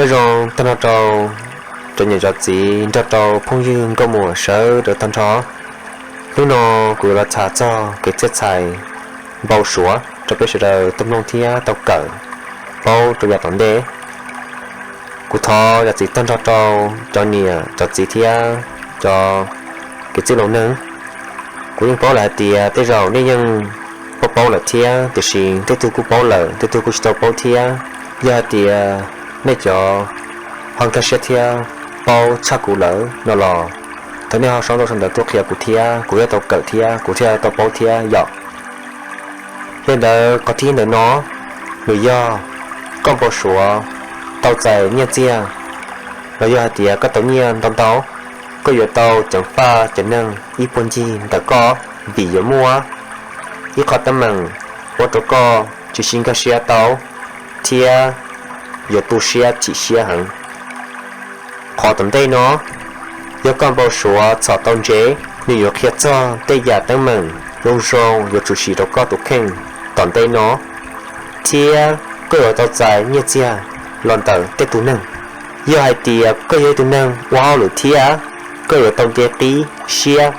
Nyob zoo tag nrho rau cov niam cov txiv nrog rau phooj ywg nkauj muam sawv daws tag nrho. Hnub no kuv yuav los tham txog kev txhiaj txhais npau suav rau peb sawv daws tau mloog thiab tau kawm paub rau yav tom ntej. Kuv thov zam txim tag nrho rau cov niam cov txiv thiab cov kwv tij laus neeg. Kuv yeej paub lawm hais tias tej zaum nej yeej paub paub lawm thiab, tiam sis tej tug kuj paub lawm, tej tug kuj tsis tau paub thiab. Yog hais tias nej cov ho nkag siab thiab paub tshaj kuv lawm no los, thov nej ho sau ntawv tuaj qhia kuv thiab, kuv thiaj tau kawm thiab kuv thiaj tau paub thiab yom. Yog li ntawd qhov thib ib ntawm no nws yog koj npau suav tau txais nyiaj txiag, los yog hais tias koj tau nyiaj ntau ntau, koj yuav tau ceev faj cov neeg ib puag ncig ntawm koj, vim yuav muaj ib qho teeb meem ua rau koj tsis sib nkag siab tau thiab yuav tu siab chim siab heev. Qhov tom ntej no, yog koj npau suav txhom tau ntsev, nws yuav qhia txog tej yam teeb meem zoo zoo yuav tsum siv rau koj tus kheej tom ntej no, thiab koj yuav tau txais nyiaj txiag los ntawm tej tus neeg. Yog hais tias koj yog ib tug neeg ua hauj lwm thiab, koj yuav tau nce qib siab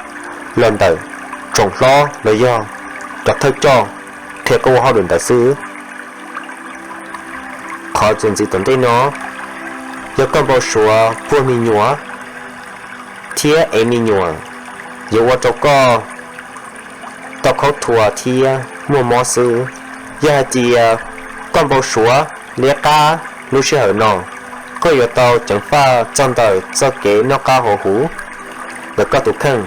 los ntawm tsoom hlob los yog cov thawj coj qhia koj ua hauj lwm ntawd xwb. Qhov txuas ntxiv tom ntej no, yog koj npau suav puag me nyuam thiab ev me nyuam, yuav ua rau koj tau khaub thuas thiab muaj mob xwb. Yog hais tias koj npau suav liab qab lub sij hawm no, koj yuav tau ceev faj txog ntawm txoj kev noj qab haus huv ntawm koj tus kheej,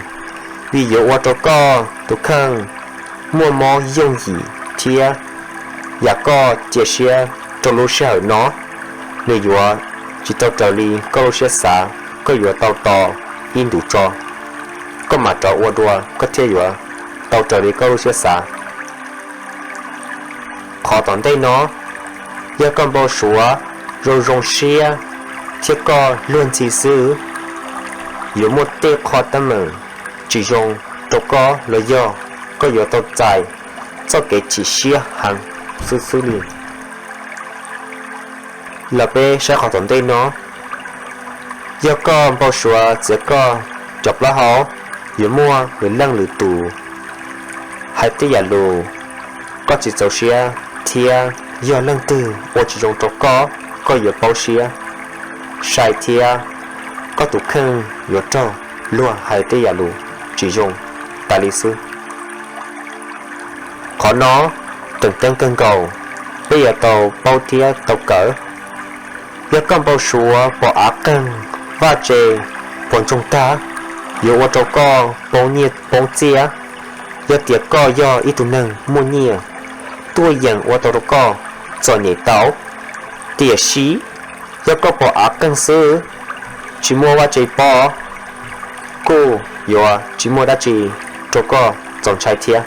vim yuav ua rau koj tus kheej muaj mob yooj yim thiab yam koj cia siab rau lub sij hawm no, nws yuav tsis tau raws li koj lub siab xav, koj yuav tau tos ib ntus tso, koj mam rov ua dua koj thiaj yuav tau raws li koj lub siab xav. Qhov tom ntej no, yog koj npau suav zoo zoo siab thiab koj luag ntxhi xwb, yuav muaj tej qho teeb meem tsis zoo rau koj los yog koj yuav tau txais txoj kev chim siab heev xwb xwb li. Los peb saib qhov tom ntej no, yog koj npau suav txiav koj cov plaub hau, yuav muaj lwm leej lwm tus hais tej yam lus koj tsis txaus siab thiab yog leej twg ua tsis zoo rau koj, koj yuav paub siab sai thiab koj tus kheej yuav raug luag hais tej yam lus tsis zoo tas li xwb. Qhov no tseem ceeb kawg nkaus, peb yuav tau paub thiab tau kawm. Yog koj npau suav pom av qeeg vaj tse puas ntsoog tag, yuav ua rau koj poob nyiaj poob txiaj. Yog tias koj yog ib tug neeg muaj nyiaj, tuaj yeem ua tau rau koj txom nyem tau. Tiam sis yog koj pom av qeeg xwb, tsis muaj vaj tse poob, kuj yuav tsis muaj dab tsi rau koj txaus ntshai thiab.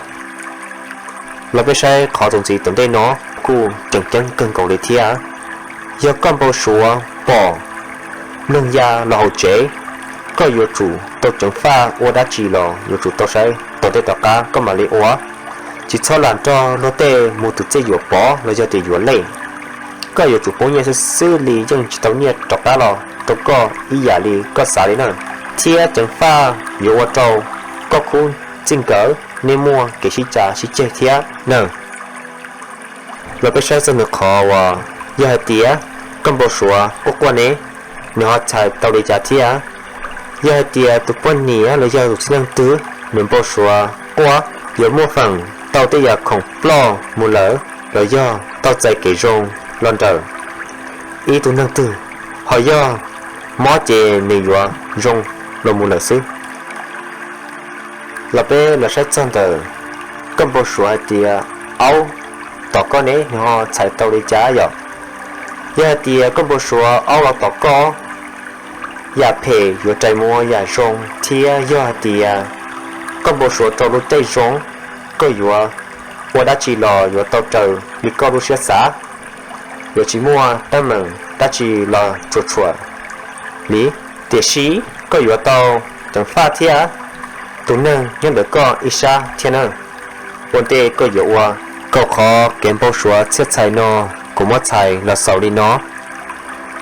Los peb saib qhov txuas ntxiv tom ntej no kuj tseem ceeb kawg nkaus li thiab. Yog koj npau suav pom mloog ya los hauv tsev, koj yuav tsum tau ceev faj ua dab tsi los yuav tsum tau saib tom ntej tom qab koj mam li ua. Tsis txhob lam nrog luag tej mus tus txiaj yuam pov los yog tias yuam lej. Koj yuav tsum poob nyiaj xwb xwb li, yeej tsis tau nyiaj rov qab los rau koj ib yam li koj xav li na. Thiab ceev faj yuav ua rau koj khub txij nkawm nej muaj kev sib cav sib ceg thiab na. Los peb saib txog nws qhov uas yog hais tias koj npau suav quaj quaj ne, nws ho txhais tau li cas thiab? Yog hais tias tus poj niam los yog tus txiv neej twg nws npau suav quaj, yuav muaj feem tau tej yam khoom ploj mus lawm los yog tau txais kev zoo los ntawm ib tug neeg twg, ho yog mob ces nws yuav zoo los mus lawm xwb. Los peb los saib txog ntawm koj npau suav hais tias aub tom koj ne, nws ho txhais tau li cas yom? Yog hais tias koj npau suav aub los tom koj, yam phem yuav rais mus ua yam zoo, thiab yog hais tias koj npau suav rau lub caij zoo, koj yuav ua dab tsi los yuav tau raws li koj lub siab xav, yuav tsis muaj teeb meem dab tsi los tsuam tsuam li. Tiam sis koj yuav tau ceev faj thiab tus neeg nyob ntawm koj ib sab thiab na. Ua ntej koj yuav ua, kaum qhov kev npau suav txhiaj txhais no kuv muab txhais los xaus li no.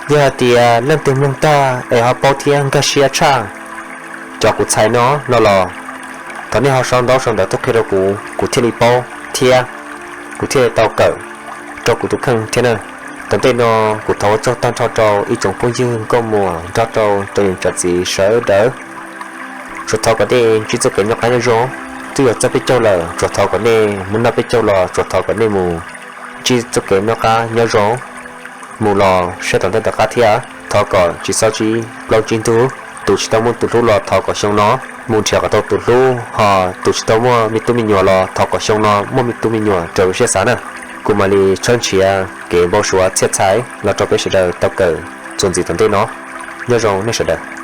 Yog hais tias leej twg mloog tag es ho paub thiab nkag siab tshaj cov kuv txhais no no los, thov nej ho sau ntaub sau ntawv tuaj qhia rau kuv, kuv thiaj li paub thiab kuv thiaj li tau kawm rau kuv tus kheej thiab na. Tom ntej no kuv thov ua tsaug tag nrho rau ib tsoom phooj ywg nkauj muam nrog rau cov niam cov txiv sawv daws. Tsuas thov kom nej ntsib txoj kev noj qab nyob zoo. Twb yog txog peb caug lawm, tsuas thov kom nej mus noj peb caug los tsuas thov kom nej mus ntsib txoj kev noj qab nyob zoo mus los saib tom ntej tom qab thiab. Thov kom tsis txhob ntsib plaub ntsib ntug, tus tsis tau muaj tus hlub los thov kom xyoo no mus nrhiav kom tau tus hlub, ho tus tsis tau muaj me tub me nyuam los thov kom xyoo no muaj me tub me nyuam raws lub siab xav na. Kuv mam li tshawb nrhiav kev npau suav txhiaj txhais los rau peb sawv daws tau kawm txuas ntxiv tom ntej no. Nyob zoo nej sawv daws.